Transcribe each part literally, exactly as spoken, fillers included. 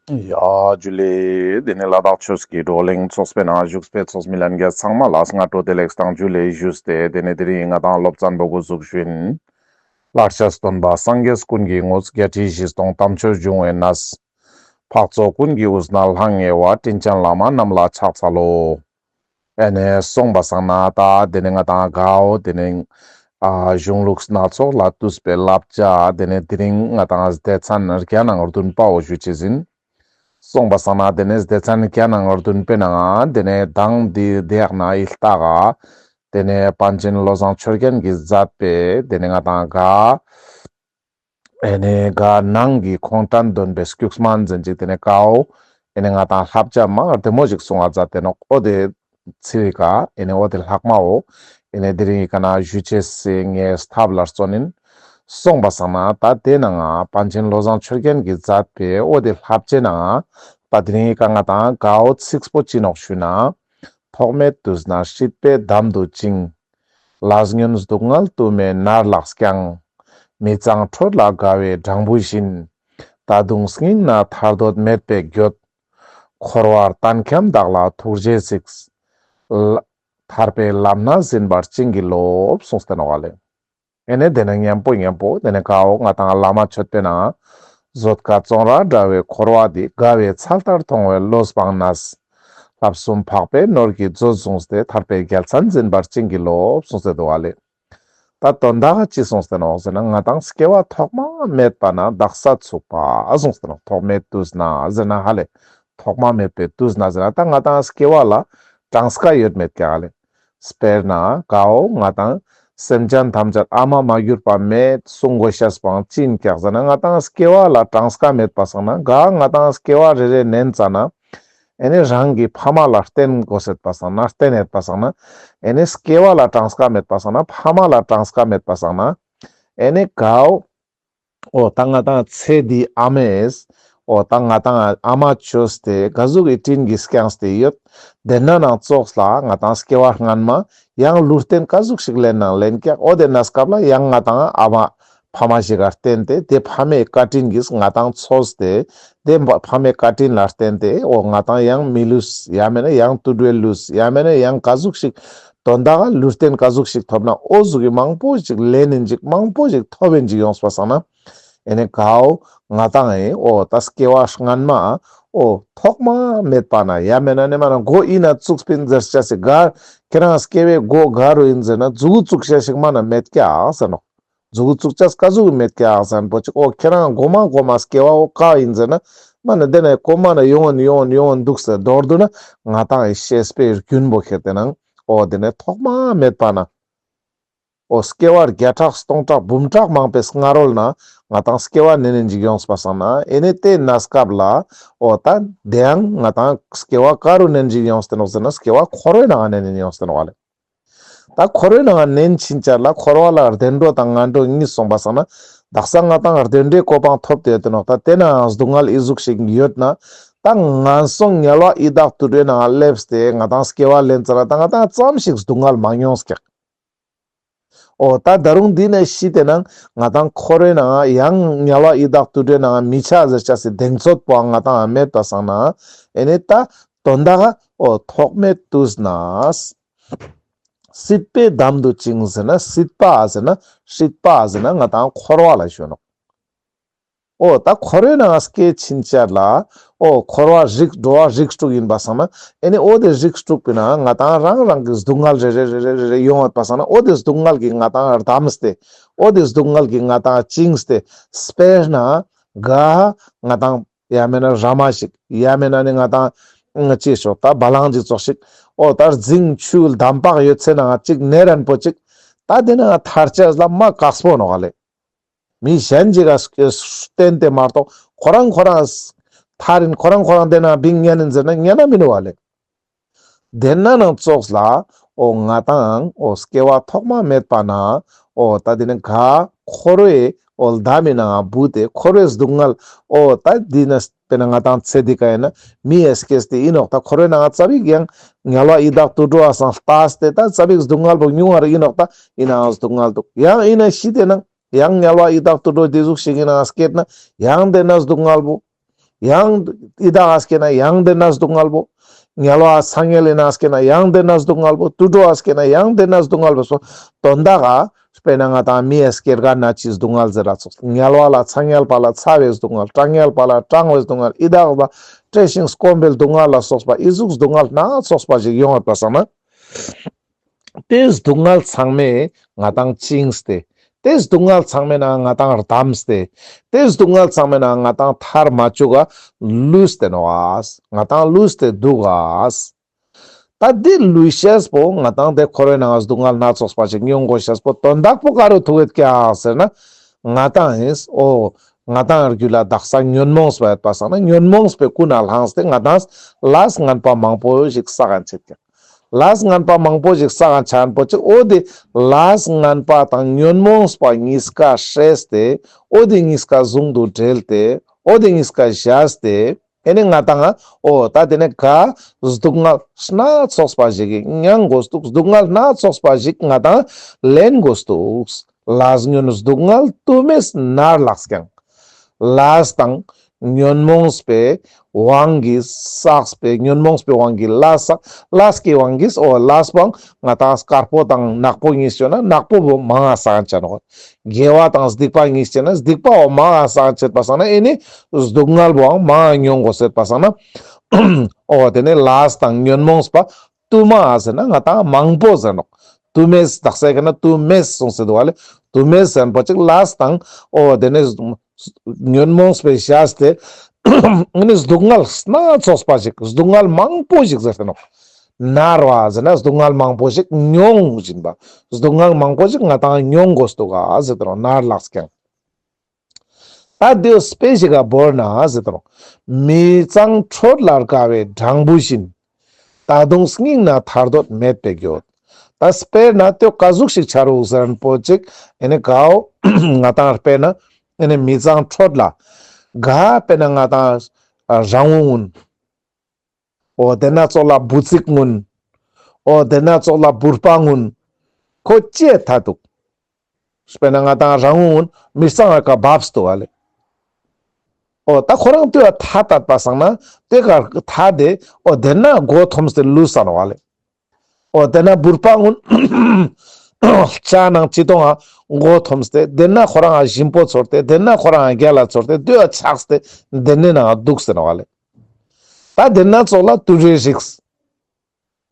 ཡ་ཇུ་ལེ། དེ་ནས་ལ་དྭགས་ཆོས་ཀྱི་བགྲོ་གླེང་ཚོགས་པའི་ནང་བཞུགས་པའི་ཚོགས་མི་ལྷན་རྒྱས་ཚང་མ་ལ་སྔ་དྲོ་བདེ་ལེགས་དང་ཇུ་ལེ་ཞུས་ཏེ། དེ་ནས་དེ་རིང་ང་དང་སློབ་ཚན་པོ་འགོ་འཛུགས་ཞུ་ཡིན། ལྷར་བཅས་སྟོན་པ་སངས་རྒྱས་ཀུན་གྱི་དངོས། བརྒྱད་ཁྲི་བཞི་སྟོང་དམ་ཆོས་འབྱུང་བའི་གནས། འཕགས་ཚོགས་ཀུན་གྱི་དབུས་ན་ལྷང་ངེ་བ། དྲིན་ཅན་བླ་མ་རྣམས་ལ་ཕྱག་འཚལ་ལོ། ཨེ་ནས་སོང་པ་སང་ན་ད་དེ་ནས་ང་དང་གའོ་དེ་ནས་ཨ་གཞུང་ལུགས་སྣ་ཚོགས་ལས་བཏུས་པའི་བསླབ་བྱ་དེ་ནས་དེ་རིང་ང་དང་སྡེ་ཚན་བརྒྱ་ནང་བདུན་པའོ་ཞུ་ཅེས་ཡིན། སོང་པ་སང་ན་དེ་ནས་སྡེ་ཚན་བརྒྱ་ནང་བདུན་པའི་ནང་དེ་ནས་དང་དེ་དེ་ཡག་ན་ཨི་ལྟ་ག་དེ་ནས་པཎ་ཆེན་བློ་བཟང་ཆོས་རྒྱན་གྱིས་མཛད་པའི་དེ་ནས་ང་དང་ག་ཨེ་ནས་ག་ནང་གི་ཁོང་ཏན་འདོན་པའི་སྐྱུགས་མ་འཛིན་ཅིག་དེ་ནས་གའོ་ཨེ་ནས་ང་དང་བསླབ་བྱ་མ་བདེ་མོ་ཞིག་གསུང་བ་མཛད་དེ་ནོག། ཨོ་དེ་ཚིག་ག་ཨེ་ནས་ཨོ་དེ་ལྷག་མའོ་ཨེ་ནས་དེ་རིང་གི་ཀ་ན་ཞུ་ཅེས་སི་ངས་ཐབས་ལ་བརྩོན་ཡིན། སོང་པ་སང་ན་ད་དེ་ནང་ང་པཎ་ཆེན་བློ་བཟང་ཆོས་རྒྱན་གྱིས་མཛད་པའི་ཨོ་དེ་བསླབ་བྱའི་ནང་ང་ད་དེ་རིང་གི་ཀ་ང་དང་གའོ་ཚིགས་པོ་ཅི་ནོག་ཞུ་ན། ཐོག་མེད་དུས་ན་སྲིད་པའི་འདམ་དུ་བཅིངས། ལས་ཉོན་སྡུག་བསྔལ་དུ་མའི་ནར་ལགས་ཀྱང་། མི་གཙང་ཁྲོད་ལ་དགའ་བའི་སྦྲང་བུ་བཞིན། ད་དུང་སྙིང་ན་ཐར་འདོད་མེད་པའི་འགྱོད། འཁོར་བར་གཏན་འཁྱམས་བདག་ལ་ཐུགས་རྗེས་གཟིགས། ལ་ཐར་པའི་ལམ་སྣ་ཟིན་པར་བྱིན་གྱིས་རློབས་གསུངས་ཏེ་ནོག་ལེ། ཨེ་ནས་དེ་ནས་མཉམ་པོ་མཉམ་པོ་དེ་ནས་གའོ་ང་དང་བླ་མ་མཆོད་པའི་ནང་། བཟོད་དཀའ་བཙོན་ར་འདྲ་བའི་འཁོར་བ་འདི། དགའ་བའི་ཚལ་ལྟར་མཐོང་བའི་བློ་སྤངས་ནས། བསླབ་གསུམ་འཕགས་པའི་ནོར་གྱི་མཛོད་བཟུང་སྟེ། ཐར་པའི་རྒྱལ་མཚན་འཛིན་པར་བྱིན་གྱིས་རློབས་གསུངས་ཏེ་འདུག་ལེ། ད་དོན་དག་ཅི་གསུངས་ཏེ་ནོག་ཟེར་ན་ང་དང་སྐྱེ་བ་ཐོག་མ་མེད་པ་ནས་འདག་ས་ཚུགས་པ་གསུངས་ཏེ་ནོག། ཐོག་མེད་དུས་ན་ཟེར་ན་ཧ་ལེ། ཐོག་མ་མེད་པའི་དུས་ན་ཟེར་ན་ད་ང་དང་སྐྱེ་བ་ལ་གྲངས་ཀ་ཡོད་མེད་ཀྱག་ལེ། དཔེར་ན་གའོ་ང་དང་སེམས་ཅན་ཐམས་ཅད་ཨ་མ་མ་གྱུར་པ་མེད་གསུང་དགོས་ཤེས་པའང་ཅི་ཡིན་ཀྱག་ཟེར་ན་ང་དང་སྐྱེ་བ་ལ་གྲངས་ཀ་མེད་པ་སང་ན་ག་ང་དང་སྐྱེ་བ་རེ་རེ་ནན་ཙ་ན། ཨེ་ནས་རང་གི་ཕ་མ་ལ་བརྟེན་དགོས་ཤེས་པ་སང་ན་བརྟེན་ཡོད་པ་སང་ན། ཨེ་ནས་སྐྱེ་བ་ལ་གྲངས་ཀ་མེད་པ་སང་ན་ཕ་མ་ལ་གྲངས་ཀ་མེད་པ་སང་ན། ཨེ་ནས་གའོ། འོ་ད་ང་དང་ཚེ་འདིའི་ཨ་མས། འོ་ད་ང་དང་ཨ་མ་བཅོས་ཏེ་ག་ཟུག་གི་དྲིན་གྱིས་སྐྱངས་ཏེ་ཡོད། དེ་ན་ནང་ཙོགས་ལ་ང་དང་སྐྱེ་བ་སྔན་མ་ཡང་ལུས་རྟེན་ག་ཟུག་ཞིག་ལེན་ནང་ལེན་ཀྱག། འོ་དེ་ན་སྐབས་ལ་ཡང་ང་དང་ཨ་མ་ཕ་མ་ཞིག་ག་བརྟེན་ཏེ་དེ་ཕ་མའི་བཀའ་དྲིན་གྱིས་ང་དང་འཚོས་ཏེ་དེ་ཕ་མའི་བཀའ་དྲིན་ལ་བརྟེན་ཏེ་འོ་ང་དང་ཡང་མི་ལུས་ཡང་མེད་ན་ཡང་དུད་འགྲོའི་ལུས་ཡང་མེད་ན་ཡང་ག་ཟུག་ཞིག་དོན་དག་ལུས་རྟེན་ག་ཟུག་ཞིག་ཐོབ་ན་འོ་ཟུག་གི་མང་པོ་ཞིག་ལེན་ཡིན་ཅིག་མང་པོ་ཞིག་ཐོབ་ཡིན་ཅིག་ཡོངས་པ་སང་ན། ཨེ་ནས་གའོ་ང་དང་ཨེ་འོ་ད་སྐྱེ་བ་སྔན་མ་འོ་ཐོག་མ་མེད་པ་ན་ཡང་མེད་ན་ནེ་མ་ན་མགོ་ཨི་ན་བཙུགས་པིན་ཟེར་ཅེས་སི་ག་ཁྱེད་རང་སྐྱེ་བའི་མགོ་ག་རུ་ཡིན་ཟེར་ན་མཛུ་གུ་བཙུགས་ཅེས་ཞིག་མ་ན་མེད་ཀྱག་ཟེར་ནོག། མཛུ་གུ་བཙུགས་ཅེས་ག་ཟུག་མེད་ཀྱག་ཟེར་ན་པོ་ཅིག་འོ་ཁྱེད་རང་མགོ་མ་མགོ་མ་སྐྱེ་བ་འོ་ག་ཡིན་ཟེར་ན་མ་ན་དེ་ནས་གོ་མ་ན་ཡོང་ཡོང་ཡོང་འདུག་ཟེར་མདོར་བསྡུ་ན་ང་དང་ཨེ་ཤེས་པའི་རྒྱུན་པོ་ཁྱེར་ཏེ་ནང་འོ་དེ་ནས་ཐོག་མ་མེད་པ་ན། འོ་སྐྱེ་བ་བརྒྱ་ཕྲག་སྟོང་ཕྲག་འབུམ་ཕྲག་མང་པོའི་སྔ་རོལ་ན་ང་དང་སྐྱེ་བ་ནན་ནན་ཅིག་ཡོངས་པ་སང་ན་ཨེ་ནས་དེ་ན་སྐབས་ལ་འོ་ད་དེ་ཡང་ང་དང་སྐྱེ་བ་ག་རུ་ནན་ཅིག་ཡོངས་ཏེ་ནོག་ཟེར་ན་སྐྱེ་བ་འཁོར་བའི་ནང་ནན་ནན་ཡོངས་ཏེ་ནོག་ལེ། ད་འཁོར་བའི་ནང་ནན་ཕྱིན་ཆད་ལ་འཁོར་བ་ལ་བདེ་འགྲོ་དང་ངན་འགྲོ་གཉིས་སོང་པ་སང་ན་དག་ས་ང་དང་བདེ་འགྲོའི་གོ་འཕང་ཐོབ་སྟེ་ཡོད་དེ་ནོག། ད་དེ་ནའང་སྡུག་བསྔལ་ཨི་ཟུག་ཞིག་ཡོད་ན་ད་ངན་སོང་དམྱལ་བ་ཡི་དྭགས་དུད་འགྲོའི་ནང་སླེབས་ཏེ་ང་དང་སྐྱེ་བ་ལེན་ཙ་ན་ད་ང་དང་ཙམ་ཞིག་སྡུག་བསྔལ་མ་མྱོང་ཀྱག། འོ་ད་ད་རུང་འདི་ནས་ཤི་སྟེ་ནང་ང་དང་འཁོར་བའི་ནང་ཡང་དམྱལ་བ་ཡི་དྭགས་དུད་འགྲོའི་ནང་མི་ཆ་ཟེར་ཅེས་སི་གདེང་ཚོད་པོའང་ང་དང་མེད་པ་སང་ན་ཨེ་ནས་ད་དོན་དག་འོ་ཐོག་མེད་དུས་ན། སྲིད་པའི་འདམ་དུ་བཅིངས་ཟེར་ན་སྲིད་པ་ཟེར་ན་སྲིད་པ་ཟེར་ན་ང་དང་འཁོར་བ་ལ་ཞུ་ནོག། འོ་ད་འཁོར་བའི་ནང་སྐྱེ་ཕྱིན་ཆད་ལ་འོ་འཁོར་བ་རིགས་འགྲོ་བ་རིགས་དྲུག་ཡིན་པ་སང་ན་ཨེ་ནི་འོ་དེ་རིགས་དྲུག་པའི་ནང་ང་དང་རང་རང་གི་སྡུག་བསྔལ་རེ་རེ་རེ་རེ་རེ་རེ་ཡོང་བ་སང་ན་འོ་དེ་སྡུག་བསྔལ་གྱིས་ང་དང་བསྡམས་ཏེ་འོ་དེ་སྡུག་བསྔལ་གྱིས་ང་དང་བཅིངས་ཏེ་དཔེར་ན་ག་ང་དང་ཡང་མེད་ན་ར་མ་ཞིག་ཡང་མེད་ན་ནི་ང་དང་ཅི་ཞོག་ད་བ་ལང་ཅིག་ཙོགས་ཤིག་འོ་ད་རྫིང་ཆུ་འདམ་བག་ཡོད་ཚེ་ནང་ཅིག་ནེ་རན་པོ་ཅིག་ད་དེ་ནང་ཐར་ཅེས་ལ་མ་དཀགས་པོ་ནོག་ལེ། མི་གཞན་ཅིག་ག་བརྟེན་ཏེ་མ་གཏོགས་ཁོ་རང་ཁོ་རང་ཐར་ཡིན་ཁོ་རང་ཁོ་རང་དེ་ནང་བིང་ཉན་ཡིན་ཟེར་ན་ཉན་ན་མི་ནུག་བ་ལེ། དེ་ན་ནང་ཙོགས་ལ་འོ་ང་དང་འོ་སྐྱེ་བ་ཐོག་མ་མེད་པ་ན་འོ་ད་དེ་ནི་ག་འཁོར་བའི་འོ་འདམ་མི་ནང་བུད་དེ་འཁོར་བའི་སྡུག་བསྔལ་འོ་ད་དེ་ན་དཔེར་ན་ང་དང་ཚེ་འདི་ཀ་ཡིན་ན་མི་ཡ་སྐྱེས་ཏེ་ཡིན་ནོག། ད་འཁོར་བའི་ནང་ཙ་པིག་ཡང་དམྱལ་བ་ཡི་དྭགས་དུད་འགྲོ་བ་སང་ལྟས་ཏེ་ད་ཙ་པིག་སྡུག་བསྔལ་པོ་ཉུང་བ་རེ་ཡིན་ནོག། ད་ཡིན་ནའང་སྡུག་བསྔལ་འདུག། ཡང་ཡིན་ན་ཤི་སྟེ་ན། ཡང་དམྱལ་བ་ཡི་དྭགས་དུད་འགྲོ་དེ་ཟུག་ཞིག་ཡིན་ན་སྐྱེས་ན་ཡང་དེ་ན་སྡུག་བསྔལ་བོ། ཡང་ཡི་དྭགས་ཨ་སྐྱེ་ན་ཡང་དེ་ན་སྡུག་བསྔལ་བོ། དམྱལ་བ་ཚ་དམྱལ་ཡིན་ན་སྐྱེ་ན་ཡང་དེ་ན་སྡུག་བསྔལ་བོ། དུད་འགྲོ་ཨ་སྐྱེ་ན་ཡང་དེ་ན་སྡུག་བསྔལ་བོ་སོགས་དོན་དག་ག་དཔེར་ན་ང་དང་མི་ཡི་སྐྱེ་རྒ་ན་འཆིའི་སྡུག་བསྔལ་ཟེར་ར་ཙོགས། དམྱལ་བ་ལ་ཚ་དམྱལ་བ་ལ་ཚ་བའི་སྡུག་བསྔལ། གྲང་དམྱལ་བ་ལ་གྲང་བའི་སྡུག་བསྔལ། ཡི་དྭགས་ལ་བཀྲེས་ཤིང་སྐོམ་པའི་སྡུག་བསྔལ་ལ་སོགས་པ་ཨི་ཟུག་སྡུག་བསྔལ་སྣ་ཚོགས་པ་ཞིག་ཡོང་བ་པ་སང་ན། དེ་སྡུག་བསྔལ་ཚང་མས་ང་དང་བཅིངས་ཏེ། དེ་སྡུག་བསྔལ་ཚང་མའི་ནང་ང་ང་དང་བསྡམས་ཏེ། དེ་སྡུག་བསྔལ་ཚང་མའི་ནང་ང་ང་དང་ཐར་མ་བཅུག་ག་ལུས་ཏེ་ནོག་ག། ང་དང་ལུས་ཏེ་འདུག་ག། ད་འདི་ལུས་ཤེས་པོ་ང་དང་དེ་འཁོར་བའི་ནང་སྡུག་བསྔལ་སྣ་ཚོགས་པ་ཞིག་མྱོང་དགོས་ཤེས་པོ་དོན་དག་པོ་ག་རུ་ཐུག་ཡོད་ཀྱག་ཟེར་ན། ང་དང་ཨིན་འོ། ང་དང་རྒྱུད་ལ་དག་ས་ཉོན་མོངས་པ་ཡོད་པ་སང་ན་ཉོན་མོངས་པའི་ཀུན་ནས་བསླངས་ཏེ་ང་དང་ལས་ངན་པ་མང་པོ་ཞིག་བསགས་ཡིན་ཆེད་ཀྱག། ལས་ངན་པ་མང་པོ་ཞིག་བསགས་ཡིན་ཆེད་པོ་ཅིག་འོ་དེ་ལས་ངན་པ་དང་ཉོན་མོངས་པ་གཉིས་ཀ་སྲེས་ཏེ། འོ་དེ་གཉིས་ཀ་ཟུང་དུ་འབྲེལ་ཏེ། འོ་དེ་གཉིས་ཀ་བཞག་སྟེ། ཨེ་ནི་ང་དང་ང་འོ་ད་དེ་ནས་ག་སྡུག་བསྔལ་སྣ་ཚོགས་པ་ཞིག་མྱང་དགོས་འདུག། སྡུག་བསྔལ་སྣ་ཚོགས་པ་ཞིག་ང་དང་ལེན་དགོས་འདུག། ལས་ཉོན་སྡུག་བསྔལ་དུ་མས་མནར་ལགས་ཀྱང་། ལས་དང་ཉོན་མོངས་པའི་དབང་གིས་བསགས་པའི་ཉོན་མོངས་པའི་དབང་གིས་ལས་བསགས་ལས་ཀྱི་དབང་གིས་འོ་ལས་པོའང་ང་དང་དཀར་པོ་དང་ནག་པོ་གཉིས་བྱས་ན་ནག་པོ་བོ་མང་ང་བསགས་ཡིན་ཆེད་ནོག། དགེ་བ་དང་སྡིག་པ་གཉིས་བྱས་ན་སྡིག་པ་བོ་མང་ང་བསགས་ཡིན་ཆེད་པ་སང་ན་ཨེ་ནི་སྡུག་བསྔལ་བོའང་མང་ང་མྱོང་དགོས་ཟེར་པ་སང་ན། འོ་དེ་ནས་ལས་དང་ཉོན་མོངས་པ་དུ་མ་ཟེར་ན་ང་དང་མང་པོ་ཟེར་ནོག། དུ་མས་དག་ས་ཀ་ན་དུ་མས་གསུངས་ཏེ་འདུག་ག་ལེ། དུ་མས་ཟེར་པོ་ཅིག་ལས་དང་འོ་དེ་ནས་ཉོན་མོངས་པའི་བཞག་སྟེ་ཨེ་ནི་སྡུག་བསྔལ་སྣ་ཚོགས་པ་ཞིག་སྡུག་བསྔལ་མང་པོ་ཞིག་ཟེར་ཏེ་ནོག། མནར་བ་ཟེར་ན་སྡུག་བསྔལ་མང་པོ་ཞིག་མྱོང་བཞིན་པ། སྡུག་བསྔལ་མང་པོ་ཞིག་ང་དང་མྱོང་དགོས་འདུག་ག་ཟེར་ཏེ་ནོག། མནར་ལགས་ཀྱང་། ད་དེ་དཔེ་ཞིག་ག་བོར་ན་ཟེར་ཏེ་ནོག། མི་གཙང་ཁྲོད་ལ་དགའ་བའི་སྦྲང་བུ་བཞིན། ད་དུང་སྙིང་ན་ཐར་འདོད་མེད་པའི་འགྱོད། ད་དཔེར་ན་དེ་ག་ཟུག་ཞིག་ཆ་རུག་ཟེར་ན་པོ་ཅིག་ཨེ་ནི་གའོ། ང་དང་དཔེར་ན་ཨེ་ནི་མི་གཙང་ཁྲོད་ལ་ག་དཔེར་ན་ང་དང་རང་བོ་གུན། འོ་དེ་ན་ཙོགས་ལ་འབུ་ཚིག་གུན། འོ་དེ་ན་ཙོགས་ལ་འབུར་པ་གུན། ཁོ་ཅི་ཐད་འདུག། དཔེར་ན་ང་དང་རང་བོ་གུན་མི་གཙང་བ་ཀ་བབས་འདུག་ག་ལེ། འོ་ད་ཁོ་རང་དེ་བ་ཐད་ད་པ་སང་ན་དེ་ཀ་ཐད་དེ་འོ་དེ་ན་མགོ་འཐོམས་ཏེ་ལུས་ས་ནོག་ག་ལེ། འོ་དེ་ན་འབུར་པ་གུན་ལྕགས་ནང་ཅི་གཏོང་ང་མགོ་འཐོམས་ཏེ་དེ་ན་ཁོ་རང་ང་ཞིམ་པོ་ཚོར་ཏེ་དེ་ན་ཁོ་རང་ང་རྒྱལ་ལ་ཚོར་ཏེ་དེ་བ་ཆགས་ཏེ་དེ་ནས་ནང་འདུག་ཟེར་ནོག་ག་ལེ། ད་དེ་ན་ཙོགས་ལ་དུད་འགྲོའི་རིགས།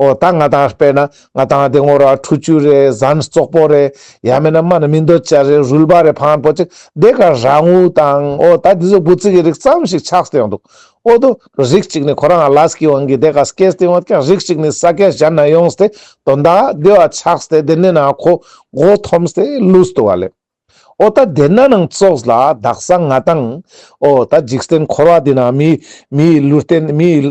འོ་ད་ང་དང་དཔེར་ན་ང་དང་དེ་ངོ་ར་ཁྲུ་ཆུ་རེ་ཟན་བཙོག་པོ་རེ་ཡང་མེད་ན་མ་ན་མི་འདོད་ཆ་རེ་རུལ་བ་རེ་ཕང་པོ་ཅིག་དེ་ཀ་རང་བོ་དང་འོ་ད་དེ་ཚོ་འབུ་ཚིག་གི་རིགས་ཙམ་ཞིག་ཆགས་ཏེ་ཡོང་འདུག། འོ་དོ་རིགས་གཅིག་ནི་ཁོ་རང་ལས་ཀྱི་དབང་གིས་དེ་ཀ་སྐྱེས་ཏེ་ཡོང་བ་ཀྱང་རིགས་གཅིག་ནི་ས་ཀ་གཞན་ན་ཡོངས་ཏེ་དོན་དག་དེ་བ་ཆགས་ཏེ་དེ་ནས་ནང་ཁོ་མགོ་འཐོམས་ཏེ་ལུས་འདུག་ག་ལེ། འོ་ད་དེ་ན་ནང་ཙོགས་ལ་དག་ས་ང་དང་འོ་ད་འཇིག་རྟེན་འཁོར་བ་འདི་ན་མི་མིའི་ལུས་རྟེན་མིའི་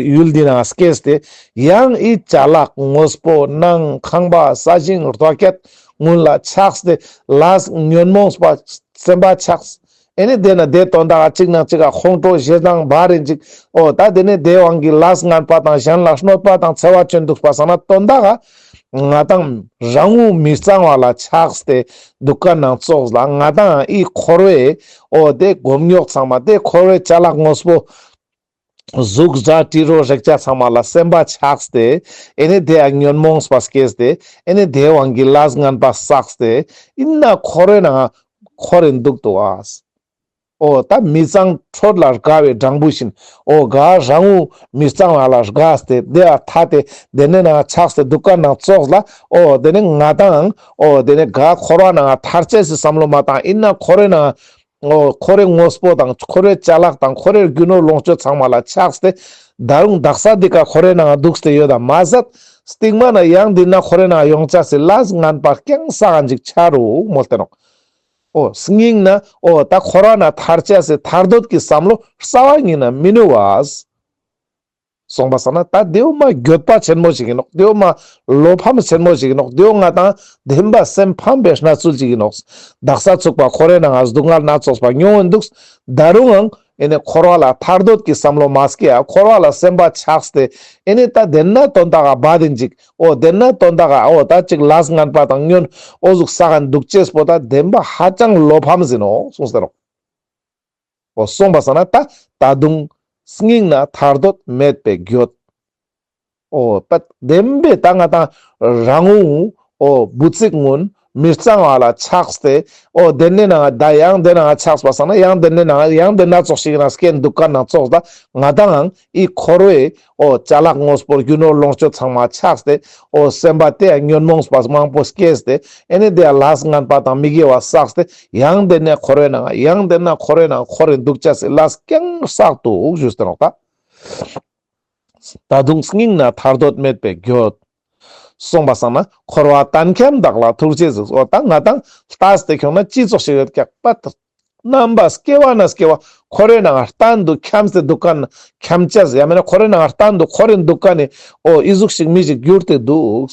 ཡུལ་འདི་ན་སྐྱེས་ཏེ་ཡང་ཨི་ཅ་ལག་དངོས་པོ་ནང་ཁང་པ་ས་ཞིང་རྡོ་སྐྱེད་གུན་ལ་ཆགས་ཏེ་ལས་ཉོན་མོངས་པ་སེམས་པ་ཆགས། ཨེ་ནི་དེ་ན་དེ་དོན་དག་གཅིག་ནང་གཅིག་ག་ཁོང་ཁྲོ་ཞེ་སྡང་བ་རེ་འཇིག། འོ་ད་དེ་ནས་དེ་དབང་གིས་ལས་ངན་པ་དང་གཞན་ལ་གནོད་པ་དང་འཚེ་བ་བཅོ་འདུག་པ་སང་ན་དོན་དག་ག་ང་དང་རང་བོ་མི་གཙང་བ་ལ་ཆགས་ཏེ་འདུག་ག་ནང་ཙོགས་ལ་ང་དང་ཨི་འཁོར་བའི་འོ་དེ་སྒོམ་ཉོག་ཚང་མ་དེ་འཁོར་བའི་ཅ་ལག་དངོས་པོ་གཟུགས་སྒྲ་དྲི་རོ་རེག་བྱ་ཚང་མ་ལ་སེམས་པ་ཆགས་ཏེ་ཨེ་ནི་དེ་ཡང་ཉོན་མོངས་པ་སྐྱེས་ཏེ་ཨེ་ནི་དེ་དབང་གིས་ལས་ངན་པ་བསགས་ཏེ་ཨིན་ན་འཁོར་བའི་ནང་འཁོར་རིན་འདུག་འདུག་ག། འོ་ད་མི་གཙང་ཁྲོད་ལ་དགའ་བའི་སྦྲང་བུ་བཞིན། འོ་ག་རང་བོ་མི་གཙང་བ་ལ་དགའ་སྟེ་དེ་ལ་ཐད་དེ་དེ་ནས་ནང་ཆགས་ཏེ་འདུག་ག་ནང་ཙོགས་ལ་འོ་དེ་ནས་ང་དང་འོ་དེ་ནས་ག་འཁོར་བ་ནང་ཐར་ཅེས་སི་བསམ་བློ་མ་བཏང་ཨིན་ན་འཁོར་བའི་ནང་འོ་འཁོར་བའི་དངོས་པོ་དང་འཁོར་བའི་ཅ་ལག་དང་འཁོར་བའི་རྒྱུ་ནོར་ལོངས་སྤྱོད་ཚང་མ་ལ་ཆགས་ཏེ་ད་རུང་དག་ས་འདི་ཀ་འཁོར་བའི་ནང་འདུག་སྟེ་ཡོད་ད་མ་ཟད་སྟིང་མ་ན་ཡང་འདི་ན་འཁོར་བའི་ནང་ཡོང་ཅེས་སི་ལས་ངན་པ་རྐྱང་བསགས་ཅིག་ཆ་རུག་མོལ་ཏེ་ནོག། འོ་སྙིང་ན་འོ་ད་འཁོར་བ་ན་ཐར་ཅེས་སི་ཐར་འདོད་ཀྱི་བསམ་བློ་རྩ་བ་ཉིད་ན་མི་ནུས་པ། སོང་པ་སང་ན་ད་དེའུ་མ་འགྱོད་པ་ཆེན་མོ་ཞིག་ཡིན་ནོག། དེའུ་མ་བློ་ཕམ་ཆེན་མོ་ཞིག་ཡིན་ནོག། དེའུ་ང་དང་བདེན་པ་སེམས་ཕམ་པའི་གནས་ཚུལ་ཞིག་ཡིན་ནོག། དག་ས་ཚུག་པ་འཁོར་བའི་ནང་ང་སྡུག་བསྔལ་སྣ་ཚོགས་པ་མྱོང་ཡིན་འདུག། ད་རུང་ཡང་ཨེ་ནི་འཁོར་བ་ལ་ཐར་འདོད་ཀྱི་བསམ་བློ་མ་སྐྱེ་ཡ་འཁོར་བ་ལ་སེམས་པ་ཆགས་ཏེ་ཨེ་ནི་ད་དེ་ན་དོན་དག་ག་བ་དེ་འཇིག་འོ་དེ་ན་དོན་དག་ག་འོ་ད་ཅིག་ལས་ངན་པ་དང་ཉོན་འོ་ཟུག་བསགས་འདུག་ཅེས་པོ་ད་བདེན་པ་ཧ་ཅང་བློ་ཕམ་ཟིན་ནོག་གསུངས་ཟེར་རོ། འོ་སོང་པ་སང་ན་ད་ད་དུང་སྙིང་ན་ཐར་འདོད་མེད་པའི་འགྱོད། འོ་པད་བདེན་པའི་ད་ང་དང་རང་ངུ་འོ་བུ་ཚིག་ངུན་མི་གཙང་བ་ལ་ཆགས་ཏེ། འོ་དེ་ནས་ན་ད་ཡང་དེ་ན་ཆགས་པ་སང་ན་ཡང་དེ་ནས་ན་ཡང་དེ་ན་ཙོགས་ཤིག་ན་སྐྱེན་འདུག་ག་ན་ཙོགས་ད་ང་དང་ཨི་འཁོར་བའི་འོ་ཅ་ལག་དངོས་པོ་རྒྱུ་ནོར་ལོངས་སྤྱོད་ཚང་མ་ཆགས་ཏེ། འོ་སེམས་པ་དེ་ཡང་ཉོན་མོངས་པ་མང་པོ་སྐྱེས་ཏེ། ཨེ་ནི་དེ་ཡང་ལས་ངན་པ་དང་མི་དགེ་བ་བསགས་ཏེ། ཡང་དེ་ནས་འཁོར་བའི་ནང་ཡང་དེ་ན་འཁོར་བའི་ནང་འཁོར་རིན་འདུག་ཅེས་སི་ལས་ཀྱང་བསགས་འདུག་ཞུས་ཏེ་ནོག་ད། ད་དུང་སྙིང་ན་ཐར་འདོད་མེད་པའི་འགྱོད། སོང་པ་སང་ན་འཁོར་བ་ལྟ་མཁན་དག་ལ་ཐུགས་རྗེས་གཟིགས། འོ་ད་ང་དང་ལྟས་ཏེ་ཁྱོང་ན་ཅི་ཙོགས་ཤིག་ཡོད་ཀྱག་པ། རྣམ་པ་སྐྱེ་བ་ན་སྐྱེ་བ་འཁོར་བའི་ནང་གཏན་དུ་འཁྱམས་ཏེ་འདུག་ག་ན་འཁྱམ་ཅེས། ཡང་མེད་ན་འཁོར་བའི་ནང་གཏན་དུ་འཁོར་རིན་འདུག་ག་ནི་འོ་ཨི་ཟུག་ཤིག་མི་ཞིག་གྱུར་ཏེ་འདུག།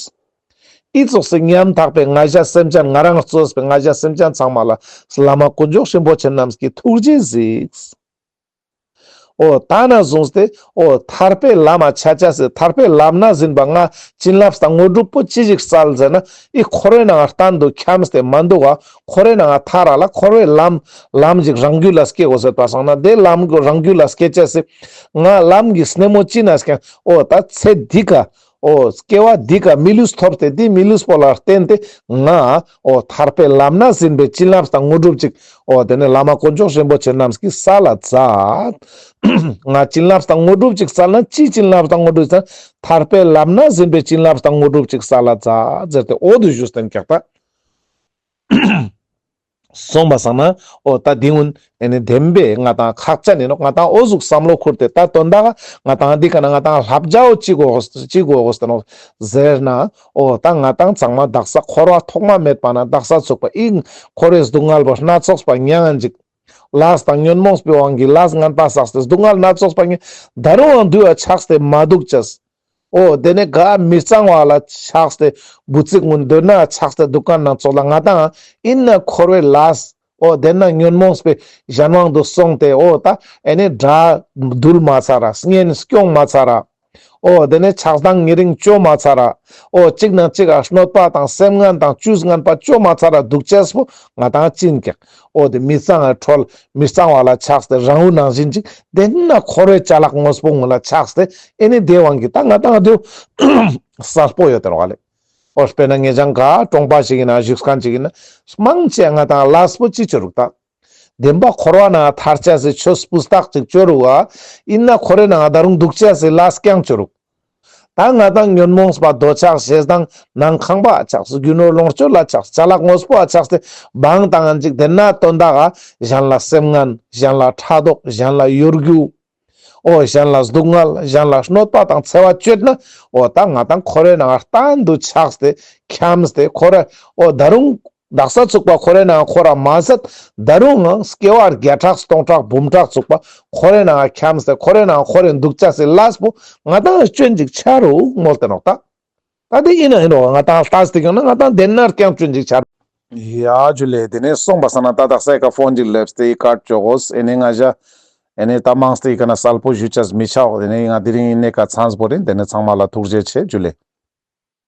ཨི་ཙོགས་སི་ཉམ་ཐག་པའི་ང་ཞ་སེམས་ཅན་ང་རང་གཙོས་པའི་ང་ཞ་སེམས་ཅན་ཚང་མ་ལ་བླ་མ་དཀོན་མཆོག་རིན་པོ་ཆེ་རྣམས་ཀྱིས་ཐུགས་རྗེས་གཟིགས། འོ་ད་ནས་བཟུང་སྟེ་འོ་ཐར་པའི་ལམ་མ་ཆ་ཅེས་སི་ཐར་པའི་ལམ་ན་ཟིན་པ་ང་བྱིན་རླབས་དང་དངོས་གྲུབ་པོ་ཅི་ཞིག་སྩལ་ཟེར་ན། ཨི་འཁོར་བའི་ནང་གཏན་དུ་འཁྱམས་ཏེ་མ་འདུག་ག། འཁོར་བའི་ནང་ཐར་ར་ལ་འཁོར་བའི་ལམ་ལམ་ཞིག་རང་རྒྱུད་ལ་སྐྱེ་དགོས་ཟེར་པ་སང་ན་དེ་ལམ་རང་རྒྱུད་ལ་སྐྱེ་ཅེས་སི་ང་ལམ་གྱི་སྣེ་མོ་ཅི་ན་སྐྱེ་འོ་ད་ཚེ་འདི་ཀ་འོ་སྐྱེ་བ་འདི་ཀ་མི་ལུས་ཐོབ་སྟེ་འདི་མི་ལུས་པོ་ལ་བརྟེན་ཏེ་ང་འོ་ཐར་པའི་ལམ་ན་ཟིན་པའི་བྱིན་རླབས་དང་དངོས་གྲུབ་ཅིག་འོ་དེ་ནས་བླ་མ་དཀོན་མཆོག་རིན་པོ་ཆེ་རྣམས་ཀྱིས་སྩལ་ལ་མཛད། ང་བྱིན་རླབས་དང་དངོས་གྲུབ་ཅིག་སྩལ་ན་ཅི་བྱིན་རླབས་དང་དངོས་གྲུབ་སྩལ་ན་ཐར་པའི་ལམ་ན་ཟིན་པའི་བྱིན་རླབས་དང་དངོས་གྲུབ་ཅིག་སྩལ་ལ་མཛད་ཟེར་ཏེ་འོ་དུ་ཞུས་ཏེ་ཀྱག་ད། སོང་པ་སང་ན་འོ་ད་འདི་ཀུན་ཨེ་ནི་བདེན་པའི་ང་དང་ཁག་ཅན་ཡིན་ནོག། ང་དང་འོ་ཟུག་བསམ་བློ་ཁུར་ཏེ་ད་དོན་དག་ང་དང་འདི་ཀ་ན་ང་དང་བསླབ་བྱ་འོ་ཅི་དགོས་ཅི་དགོས་ཟེར་ནོག་ཟེར་ན། འོ་ད་ང་དང་ཚང་མ་དག་ས་འཁོར་བ་ཐོག་མ་མེད་པ་ན་དག་ས་ཚུག་པ་ཨིན། འཁོར་བའི་སྡུག་བསྔལ་བོ་སྣ་ཚོགས་པ་མྱང་ཅིག། ལས་དང་ཉོན་མོངས་པའི་དབང་གིས་ལས་ངན་པ་བསགས་ཏེ་སྡུག་བསྔལ་སྣ་ཚོགས་པ་མྱང་། ད་རུང་ཡང་འདུལ་བ་ཆགས་ཏེ་མ་འདུག་ཅེས། འོ་དེ་ནས་ག་མི་གཙང་བ་ལ་ཆགས་ཏེ་བུ་ཚིག་ཀུན་འདོད་ན་ཆགས་ཏེ་འདུག་ག་ན་ཙོགས་ལ་ང་དང་ཨིན་ན་འཁོར་བའི་ལས་འོ་དེ་ན་ཉོན་མོངས་པའི་གཞན་དབང་དུ་སོང་སྟེ་འོ་ད་ཨེ་ནི་དགྲ་འདུལ་མ་ཚར་ར་གཉེན་སྐྱོང་མ་ཚར་ར། འོ་དེ་ནས་ཆགས་སྡང་ཉེ་རིང་བཅོ་མ་ཚར་ར། འོ་གཅིག་ནང་གཅིག་ག་གནོད་པ་དང་སེམས་ངན་དང་བཅུད་ངན་པ་བཅོ་མ་ཚར་ར་འདུག་ཅེས་པོ་ང་དང་ཅི་ཡིན་ཀྱག། འོ་དེ་མི་གཙང་བ་འཁོར་མི་གཙང་བ་ལ་ཆགས་ཏེ་རང་འུ་ནང་བཞིན་ཅིག། དེ་ན་འཁོར་བའི་ཅ་ལག་དངོས་པོ་ཀུན་ལ་ཆགས་ཏེ་ཨེ་ནི་དེ་དབང་གིས་ད་ང་དང་དེ་གསལ་པོ་ཡོད་དེ་རོགས་ལེ། འོ་དཔེར་ན་ངེད་ཅག་ག་གྲོང་པ་ཞིག་ཡིན་ན་བཞུགས་མཁན་ཞིག་ཡིན་ན་མང་ཆེ་ང་དང་ལས་པོ་ཅི་ཅོ་རུག་ད། བདེན་པ་འཁོར་བ་ནང་ཐར་ཅེས་སི་ཆོས་སྤུས་དག་ཅིག་ཅོ་རུག་ག། ཨིན་ན་འཁོར་བའི་ནང་ད་རུང་འདུག་ཅེས་སི་ལས་ཀྱང་ཅོ་རུག། ད་ང་དང་ཉོན་མོངས་པ་འདོད་ཆགས་ཞེ་སྡང་ནང་ཁང་པ་ཆགས་རྒྱུ་ནོར་ལོངས་སྤྱོད་ལ་ཆགས་ཅ་ལག་དངོས་པོ་ལ་ཆགས་ཏེ་བང་བཏང་ཅིག། དེ་ན་དོན་དག་ག་གཞན་ལ་སེམས་ངན་གཞན་ལ་ཕྲག་དོག་གཞན་ལ་གཡོ་སྒྱུ། འོ་གཞན་ལ་སྡུག་བསྔལ་གཞན་ལ་གནོད་པ་དང་འཚེ་བ་སྤྱོད་ན། འོ་ད་ང་དང་འཁོར་བའི་ནང་གཏན་དུ་ཆགས་ཏེ་འཁྱམས་ཏེ་འཁོར་བའི་འོ་ད་རུང་དག་ས་ཚུག་པ་འཁོར་བའི་ནང་འཁོར་ར་མ་ཟད་ད་རུང་ང་སྐྱེ་བ་བརྒྱ་ཕྲག་སྟོང་ཕྲག་འབུམ་ཕྲག་ཚུག་པ་འཁོར་བའི་ནང་འཁྱམས་ཏེ་འཁོར་བའི་ནང་འཁོར་རིན་འདུག་ཅེས་སི་ལས་པོ་ང་དང་སྐྱོན་ཅིག་ཆ་རུག་མོལ་ཏེ་ནོག་ད། ད་དེ་ཡིན་ན་ཡིན་རོགས་ང་དང་ལྟས་ཏེ་ཀྱང་ན་ང་དང་དེ་ནར་ཀྱང་སྐྱོན་ཅིག་ཆ་རུག། ཡ་ཇུ་ལེ། དེ་ནས་སོང་པ་སང་ན་ད་དག་ས་ཡི་ཀ་ཕོན་ཅིག་ལེབས་ཏེ་ཡི་ཀ་ཅོ་གོས། ཨེ་ནི་ང་ཞ་ཨེ་ནི་ད་མང་སྟེ་ཡི་ཀ་ན་གསལ་པོ་ཞུ་ཅེས་མི་ཆའོ། ཨེ་ནི་ང་དེ་རིང་ཡིན་ནའི་ཀ་ཚང་པོ་རིན། དེ་ནས་ཚང་མ་ལ་ཐུགས་རྗེ་ཆེ། ཇུ་ལེ།